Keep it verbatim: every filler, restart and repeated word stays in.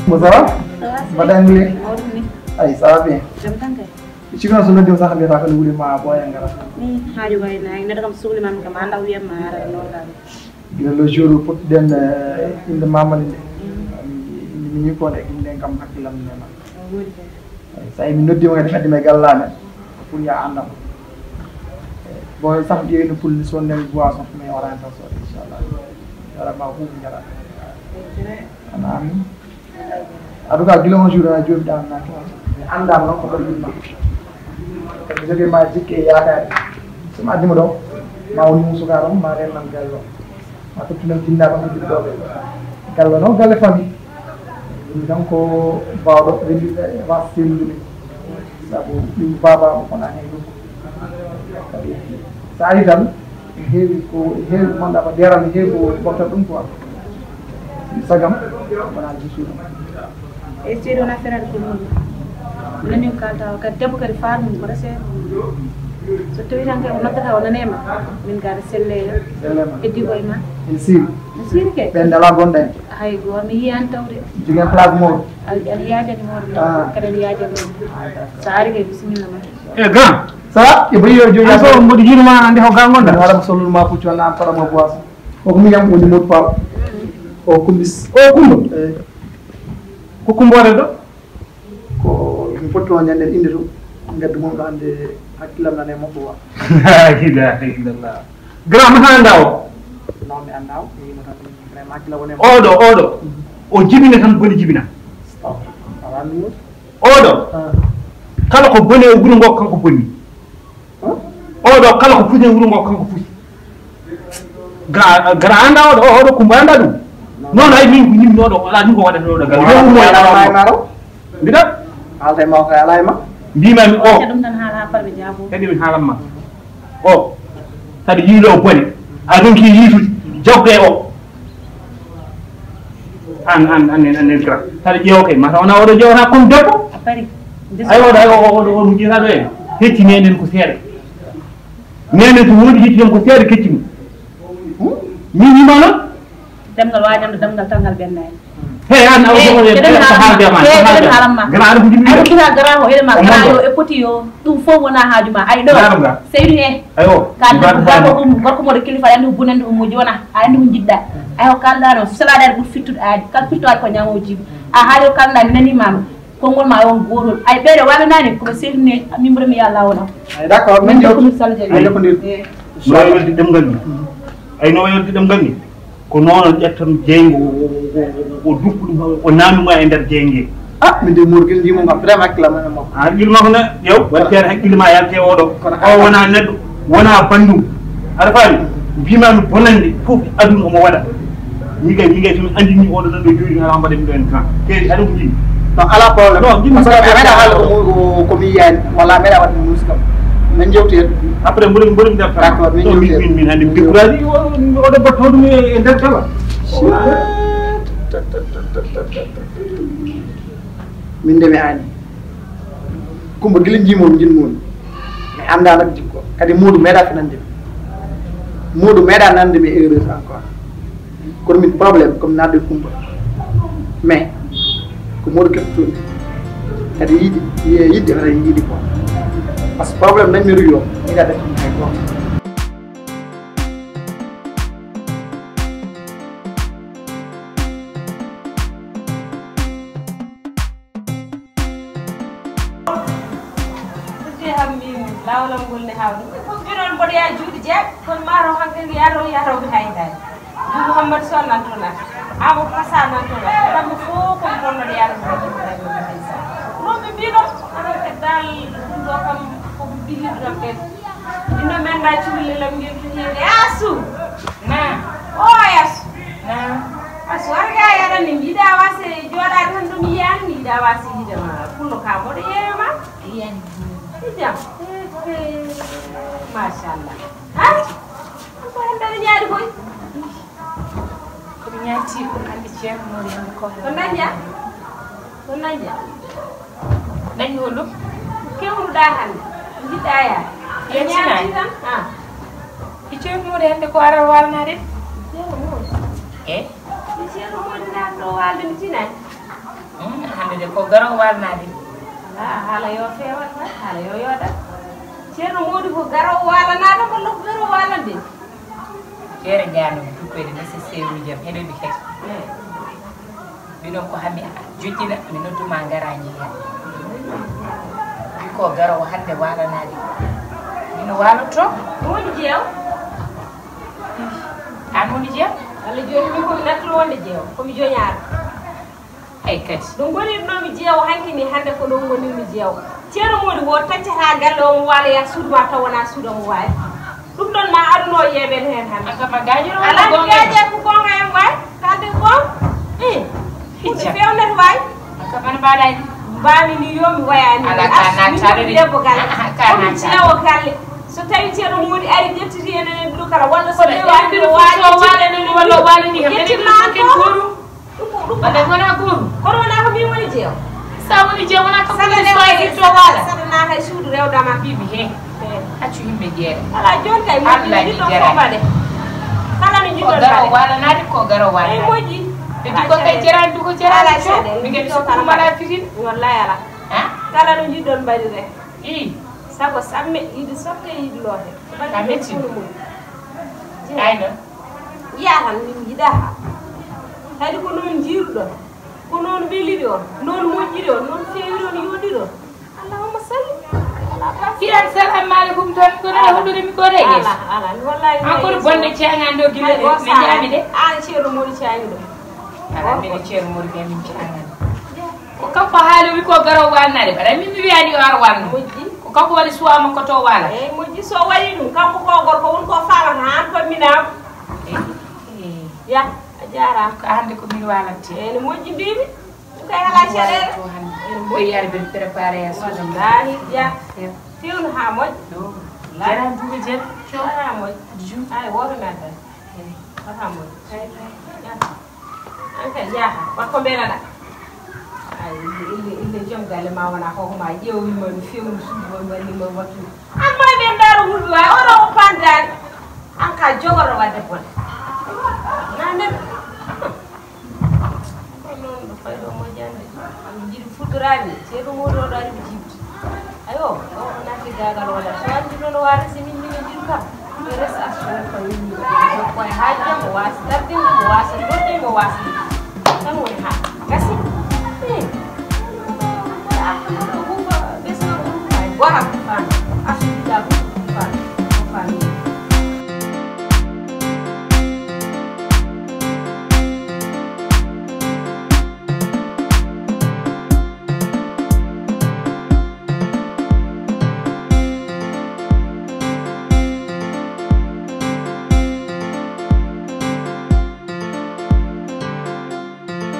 Mo ça va? Ça va, ça va. Mbaɗɗaa e ngule? Mawɗum ni. Ay, ça va bien. Jam tan kay. Cikno so noddi ma sax mbiyata ko ne wuli ma boya ngara. Ni haaju bay na neɗɗo kam suhli man kam anda wiyam ma ara no dal. Gila le jour potɗen, eh, inde mamani nde. Inde mi ko nde inde kam hakkilam ne ma. Wodi kay. Sa mi noddi ma kadi addi ma gallane. Pour ya andam. Bon, sax ƴeewi no pulli so nden boisson mais orientation inchallah. Yara ma hu jara. Ana amin. En tout cas, gila on jour a jooɗiɗaa naaki on. Mi anndaama noon ko ɗon yimma. Kadi jogi ma jikke e yaakaare. So mi addima ɗo, ma woni mo sukaaɗo ma rennan gallo. Ma tottunan jinnaaɓe ko jiɗɗo. Gallo noon galle famille. Ɗum tan ko baawɗo rendude e was sellude. Sabu ɗum baaba ko fona heen ɗum. Kadi so ari tan, heewi ko heewi ko manda ko deral heewi ko bofta ɗum quoi. Sagam wona jisuɗo. E seeɗi wona ferade ko ɗum. Nani ko kalta o kadi debbo kadi faar mum ko resee. So tawi tan kay o noddata o nanema min gada selleya. Sellema. Eddi ko e ma. En siri. En siri kay. Ɓen dala gonɗen. Hay goo mi yiyani tawde. Jogen place mawɗo. Aɗa yiyajani mawɗo. Kadi aɗa yiyajani mawɗo. So ari kay bisimilla ma. E grand. Ça va? E bayi yo joyi. Aso mboɗo yirma ande ko gangonda. Wala ko solul ma puccu na para mo boisson. O ko mi yam woni mo pa. O kumbis. O kumbo. Eh. Ko kumbore do? Ko mi fotti on ñande inde to. Ngaddu mon do ande hakkilam nan e mo ko wa. La ilaha illallah. Grand ma handa o. Non mi anda o. Mi mo tan vraiment hakkila woni. Odo odo. O jibina tan boni jibina. Stop. Ala ni mo. Oɗo kala ko boni e wuro ngo kanko boni. Oɗo kala ko futi e wuro ngo kanko futi. Gara gara anda oɗo oɗo kumba anda ɗum. Non ay min ko yimmi oɗo ala ni ko waɗata oɗo gal. Mbiɗa. Alta e ma ko ala e ma. Mbimami o. Ɗum tan haala ha parɓe jaabo. Kadi min haalan ma. O kadi yiilo o bone a ɗonki yiitude jogge o. An an an en an en kira taɗa ƴeewa kay mata wona oɗo ƴeewata comme debbo. Ay oɗo ay oɗo oɗo mujjitaɗo en hecci nenen ko seeɗa. Nenen ko woni hecci ɗen ko seeɗa kecci mum. Min yima noon. Demngal waajande demngal tan ngal ɓennaani. He an awa jogoɗe ko haalde ma ko haalde ma. Gara ara ko jibini ay ko kira gara ko ele ma gara yo e poti yo. Ɗum fof wona haaju ma ay ɗo. Seydu he ayo ka debbo gorko ɗum gorko moɗo kilifa andi ko bonande ɗum mo jona a andi ko jiɗɗa. Ay ko kalɗa noon so salaɗa aɗa ɓuri fittude aadi kala fitto aɗa ko ñamojiɓe a haali ko kalɗa mi nanimama. Konngol ma on gootol ay ɓeeɗo waɗanaani koɓe seedini min mboɗo mi yalla wona. D'accord min jokkumin sall jagi ay jokkondir. No wayolde ɗemngal ni ay no wayolde ɗemngal ni ko noon ƴettan jeyngo o duppu ɗum o naami ma e nder jeynge. Ah min de morgel ndimo ngam vraiment hakkillam en makko. Ah hakkil makko ne ƴeew waɗi feere hakkille ma yalte oɗo o wona neɗɗo wona bandum. Aɗa faami mbimami bonande fof aduna omo waɗa. Min kay min kay somi andini oɗo nan ɗo jooɗi ala mbaɗa min ɗo en temps keedi aɗa ko jini. Non ala problème non jini parce que a meeɗa haala ko ko mi yiyani walla a meeɗa waɗde muus kam. Min jewti hen. Après mboɗo mboɗo mi defta d'accord min jewti hen min hande mi décourage oɗo batta hoɗum e nder kala. Min de mi ani. Kumba gila jimon jinmon mi anda nak jikko kadi mudu meeɗa ko nande mi mudu meeɗa nande mi heureuse encore. Kono min problème comme nadde kumba mais ko mudu kefto kadi yiɗi yiye yiɗde hara yiɗi quoi. Parce que problème dañmi ruyo yiɗa def hay goto. Ɓe hammi laawol am ngol ne haaw ɗum. Ɓe fof mbiɗon mboɗo yaa juuɗe jeeɗa, kono maaro hankadi yaaro yaaro mi haydaani. Ɗum Mouhammad Sow nan toon ak Amadou Kassa nan toon ak ɗammo fof ko mi bonnoɗo yaaro mi haydaani. Ɗum ɓe mbiɗo aɗa kadi dal ɗum ɗo kam ko ɓe mbiɗiɗo kam kadi. Ino men da cuulle lam ngel fiyede asu. Na. O yasu. Na. Asu warga yaran ni mbiɗa wase joɗa tan ɗum yiyan mbiɗa wase yiɗama kullo ka moɗo yewe ma. Yiyan. Ijam. Machallah. Ha? Ko hen dara ñaari koy. Ko mi ñaati ko andi ceerno mori hande ko. Ko nanja? Ko nanja? Dañi holo? Kewruɗa hannde? Jiɗɗa yaade? Yettinani. Tan? Ah. I ceerno mori hande ko aral walnade? Ceerno mori. Eh? I ceerno mori nan ɗo walde mi tinani. Ko garo walnaade. Ala, haala yo feewal tan, haala yo yooɗa. Ceerno Moodi ko garo walanaade walla ko garo walande? Feere njaano mi dukkoyde nécessaire uji am heɗoɓe kadi. Mbiɗon ko hami joƴƴina mi nodduma ngara njiya. Wi ko garo o hannde walanaade. Mino walotto. Woni jeew? An woni jeew? Alla joni min komi nattuno wonde jeew, komi joñaaro. Ay kadi. Ɗum woni ɗum mi jeewo hanki ni hannde ko ɗum woni mi jeewo. Ceerno Moodi wo taccata galle o mo waalo ya suudu ma taw wona suudu mo waali. Ɗum ɗon ma aduno yeɓen heen hannde. Aka ma gañiro ala gaje ko gonga en waay kalde gon. Eh. Hunde fewnata waay. Aka man mbaɗani. Mbami ni yo mi wayani. Ala ka nattade de. Debbo galle. Ka nattade. Jeewo galle. So tawi ceerno Moodi ari ƴettiti en en ɗo kala walla so lewani ɗo waali. Walla wala ni. Ƴettima ko. Ɗum ko ɗum. Walla wona gooru. Kono wona ko min woni jeew. Sa woni jeew wona ko woni soyde to wala. Saɗa na hay suudu rewdama. Bibi he. Accu yimɓe jeere. Ala joni kay mo jiɗɗo fof mbaɗe. Kala no jiɗɗo mbaɗe. Wala nadi ko garo wala. Ay moƴƴi. Ɓe duko kay jerani duko jerani. Ala caɗe. Mi gani so ko mala fitin. Wallahi ala. Ha? Kala no jiɗɗo mbaɗi rek. I. Sago samme yiɗi sokke yiɗi loote. Ka metti. Ayno. Yiya tan min yiɗa ha. Kadi ko noon jiiruɗon. Ko noon weliri on. Noon moƴƴiri on. Noon feewiri on yooɗiri on. Allahumma salli. Ala barke. Fiyan salamu aleykum tan ko na hoɗori mi ko de. Ala ala wallahi. Encore bonne ceŋan do gila de. Mi jaami de. An ceero mori caŋi do. Ala mi ceero mori be min ceŋan. Ko kanko haali wi ko garo wannade bara min mi wiyani o ar wanno. Moƴƴi. Ko kanko woni suwa makko to wala. Eyi moƴƴi so waɗi ɗum kanko ko gorko won ko famata han ko minam. Ya a jarama. Ko hande ko min walante. Eyi no moƴƴi mbimi. Ɗum kay ala caɗele. To hande. Ɓe yari ɓe préparé ya suudu. Wallahi ya. Fewno ha moƴƴi. Jara duuɓi jeeɗi. Jara moƴƴi. Ay woto mi addan. Wata moƴƴi. An kay yaha, wat ko mbelaɗa. Ay ille ille joom galle ma wona ko ko ma ƴeewima mi fewnu suudu ma mi wallima wattu. Amma ɓe ndaaro wulɓe wawi oɗo o pandani. An ka jogoro wadde bone. Na nder. Ko noon ɗo fayɗo moƴƴande. Min jiɗi fuɗɗoraani ceeɗu muuɗo oɗo ari mi jiɓti. Ayo o naati gaagal wala so anndi noon o waara si min mino jiɗu kam mi resa assumen ko yimmi koye haaju jam o waasa tardinde mo waasa dodde mo waasa